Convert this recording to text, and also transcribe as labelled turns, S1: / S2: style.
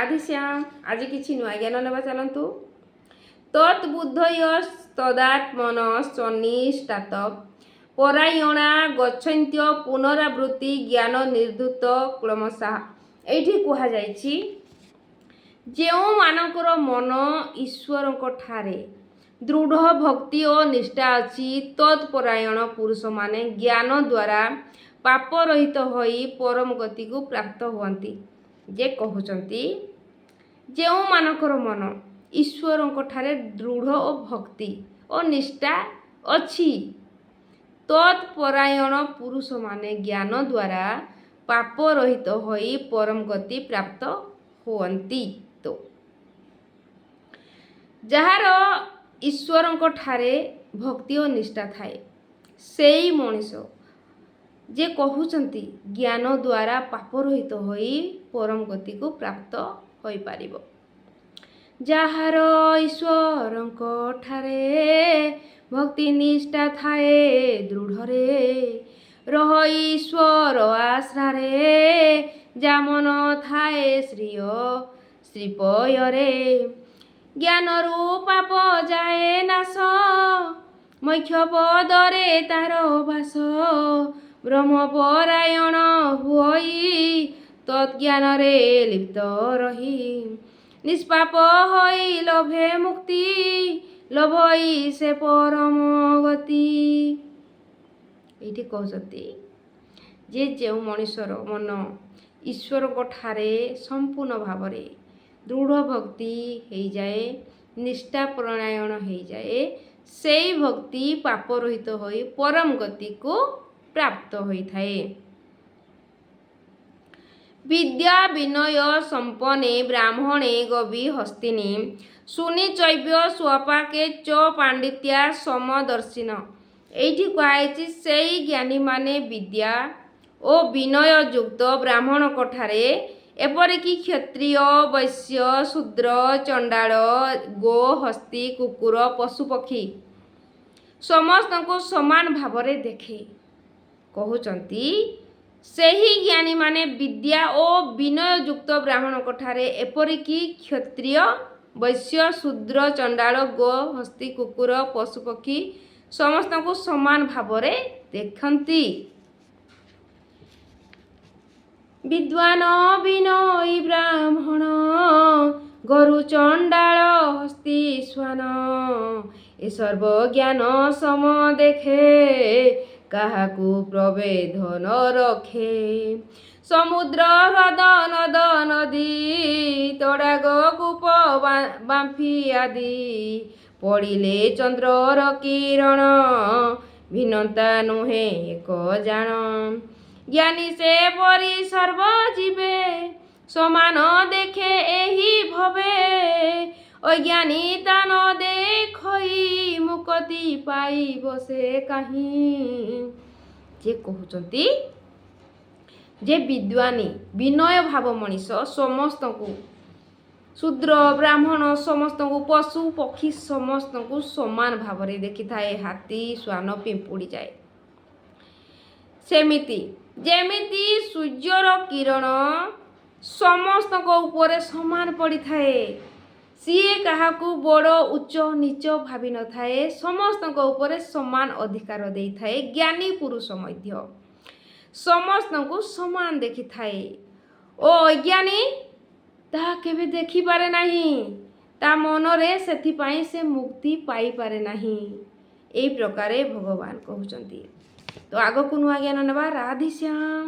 S1: ରାଧେଶ୍ୟାମ। ଆଜି କିଛି ନୂଆ ଜ୍ଞାନ ନେବା ଚାଲନ୍ତୁ। ତତ୍ ବୁଦ୍ଧୟସ୍ତଦାତ୍ମନଃ ପରାୟଣା ଗଚ୍ଛନ୍ତ୍ୟ ପୁନରାବୃତ୍ତି ଜ୍ଞାନ ନିର୍ଧୂତ କ୍ଳମଶାହ। ଏଇଠି କୁହାଯାଇଛି, ଯେଉଁମାନଙ୍କର ମନ ଈଶ୍ୱରଙ୍କ ଠାରେ ଦୃଢ଼ ଭକ୍ତି ଓ ନିଷ୍ଠା ଅଛି, ତତ୍ପରାୟଣ ପୁରୁଷମାନେ ଜ୍ଞାନ ଦ୍ୱାରା ପାପ ରହିତ ହୋଇ ପରମ ଗତିକୁ ପ୍ରାପ୍ତ ହୁଅନ୍ତି। ଯେ କହୁଛନ୍ତି, ଯେଉଁମାନଙ୍କର ମନ ଈଶ୍ୱରଙ୍କ ଠାରେ ଦୃଢ଼ ଓ ଭକ୍ତି ଓ ନିଷ୍ଠା ଅଛି, ତତ୍ପରାୟଣ ପୁରୁଷମାନେ ଜ୍ଞାନ ଦ୍ୱାରା ପାପ ରହିତ ହୋଇ ପରମ ଗତି ପ୍ରାପ୍ତ ହୁଅନ୍ତି। ତ ଯାହାର ଈଶ୍ୱରଙ୍କ ଠାରେ ଭକ୍ତି ଓ ନିଷ୍ଠା ଥାଏ, ସେଇ ମଣିଷ ଯେ କହୁଛନ୍ତି ଜ୍ଞାନ ଦ୍ୱାରା ପାପ ରହିତ ହୋଇ ପରମ ଗତିକୁ ପ୍ରାପ୍ତ ହୋଇପାରିବ। ଯାହାର ଈଶ୍ୱରଙ୍କ ଠାରେ ଭକ୍ତି ନିଷ୍ଠା ଥାଏ ଦୃଢ଼ରେ, ରହ ଈଶ୍ୱର ଆଶ୍ରାରେ, ଯା ମନ ଥାଏ ଶ୍ରୀୟ ଶ୍ରୀପୟରେ, ଜ୍ଞାନରୁ ପାପ ଯାଏ ନାଶ, ମୋକ୍ଷ ପଦରେ ତାର ବାସ, ବ୍ରହ୍ମପରାୟଣ ହୁଅଇ ତତ୍ଜ୍ଞାନରେ ଲିପ୍ତ ରହି, ନିଷ୍ପାପ ହୋଇ ଲଭେ ମୁକ୍ତି, ଲଭଇ ସେ ପରମ ଗତି। ଏଇଠି କହୁଛନ୍ତି ଯେ ଯେଉଁ ମଣିଷର ମନ ଈଶ୍ୱରଙ୍କ ଠାରେ ସମ୍ପୂର୍ଣ୍ଣ ଭାବରେ ଦୃଢ଼ ଭକ୍ତି ହେଇଯାଏ, ନିଷ୍ଠା ପରାୟଣ ହେଇଯାଏ, ସେଇ ଭକ୍ତି ପାପ ରହିତ ହୋଇ ପରମ ଗତିକୁ ପ୍ରାପ୍ତ ହୋଇଥାଏ। ବିଦ୍ୟା ବିନୟ ସମ୍ପନ୍ନେ ବ୍ରାହ୍ମଣେ ଗବି ହସ୍ତିନି, ଶୁନି ଚୈବ ସ୍ୱପାକେ ଚ ପାଣ୍ଡିତ୍ୟା ସମଦର୍ଶିନ। ଏଇଠି କୁହାଯାଇଛି, ସେଇ ଜ୍ଞାନୀମାନେ ବିଦ୍ୟା ଓ ବିନୟଯୁକ୍ତ ବ୍ରାହ୍ମଣଙ୍କ ଠାରେ, ଏପରିକି କ୍ଷତ୍ରିୟ, ବୈଶ୍ୟ, ଶୂଦ୍ର, ଚଣ୍ଡାଳ, ଗୋ, ହସ୍ତି, କୁକୁର, ପଶୁପକ୍ଷୀ ସମସ୍ତଙ୍କୁ ସମାନ ଭାବରେ ଦେଖେ। କହୁଛନ୍ତି, ସେହି ଜ୍ଞାନୀମାନେ ବିଦ୍ୟା ଓ ବିନୟଯୁକ୍ତ ବ୍ରାହ୍ମଣଙ୍କ ଠାରେ, ଏପରିକି କ୍ଷତ୍ରିୟ, ବୈଶ୍ୟ, ଶୂଦ୍ର, ଚଣ୍ଡାଳ, ଗୋ, ହସ୍ତି, କୁକୁର, ପଶୁପକ୍ଷୀ ସମସ୍ତଙ୍କୁ ସମାନ ଭାବରେ ଦେଖନ୍ତି। ବିଦ୍ୱାନ ବିନୟୀ ବ୍ରାହ୍ମଣ, ଗୋରୁ, ଚଣ୍ଡାଳ, ହସ୍ତି, ଶ୍ୱାନ, ଏ ସର୍ବଜ୍ଞାନ ସମ ଦେଖେ, କାହାକୁ ପ୍ରଭେଦ ନ ରଖେ। ସମୁଦ୍ର, ହ୍ରଦ, ନଦ, ନଦୀ, ତଡ଼ାଗ, କୂପ, ବାମ୍ଫି ଆଦି ପଡ଼ିଲେ ଚନ୍ଦ୍ରର କିରଣ, ଭିନ୍ନତା ନୁହେଁ ଏକ ଜାଣ। ଜ୍ଞାନୀ ସେପରି ସର୍ବଜୀବେ ସମାନ ଦେଖେ ଏହି ଭବେ, ଅଜ୍ଞାନୀ ତା ନ ଦେଖଇ ମୁକତି ପାଇବ ସେ କାହିଁ? ଯେ କହୁଛନ୍ତି ଯେ ବିଦ୍ୱାନୀ ବିନୟ ଭାବ ମଣିଷ ସମସ୍ତଙ୍କୁ, ଶୂଦ୍ର, ବ୍ରାହ୍ମଣ ସମସ୍ତଙ୍କୁ, ପଶୁ ପକ୍ଷୀ ସମସ୍ତଙ୍କୁ ସମାନ ଭାବରେ ଦେଖିଥାଏ, ହାତୀ, ଶ୍ୱାନ, ପିମ୍ପୁଡ଼ି ଯାଏ। ସେମିତି ଯେମିତି ସୂର୍ଯ୍ୟର କିରଣ ସମସ୍ତଙ୍କ ଉପରେ ସମାନ ପଡ଼ିଥାଏ, ସିଏ କାହାକୁ ବଡ଼, ଉଚ୍ଚ, ନୀଚ ଭାବିନଥାଏ, ସମସ୍ତଙ୍କ ଉପରେ ସମାନ ଅଧିକାର ଦେଇଥାଏ। ଜ୍ଞାନୀ ପୁରୁଷ ମଧ୍ୟ ସମସ୍ତଙ୍କୁ ସମାନ ଦେଖିଥାଏ ଓ ଅଜ୍ଞାନୀ ତାହା କେବେ ଦେଖିପାରେ ନାହିଁ ତା ମନରେ, ସେଥିପାଇଁ ସେ ମୁକ୍ତି ପାଇପାରେ ନାହିଁ। ଏଇ ପ୍ରକାରେ ଭଗବାନ କହୁଛନ୍ତି। ତ ଆଗକୁ ନୂଆ ଜ୍ଞାନ ନେବା। ରାଧେଶ୍ୟାମ।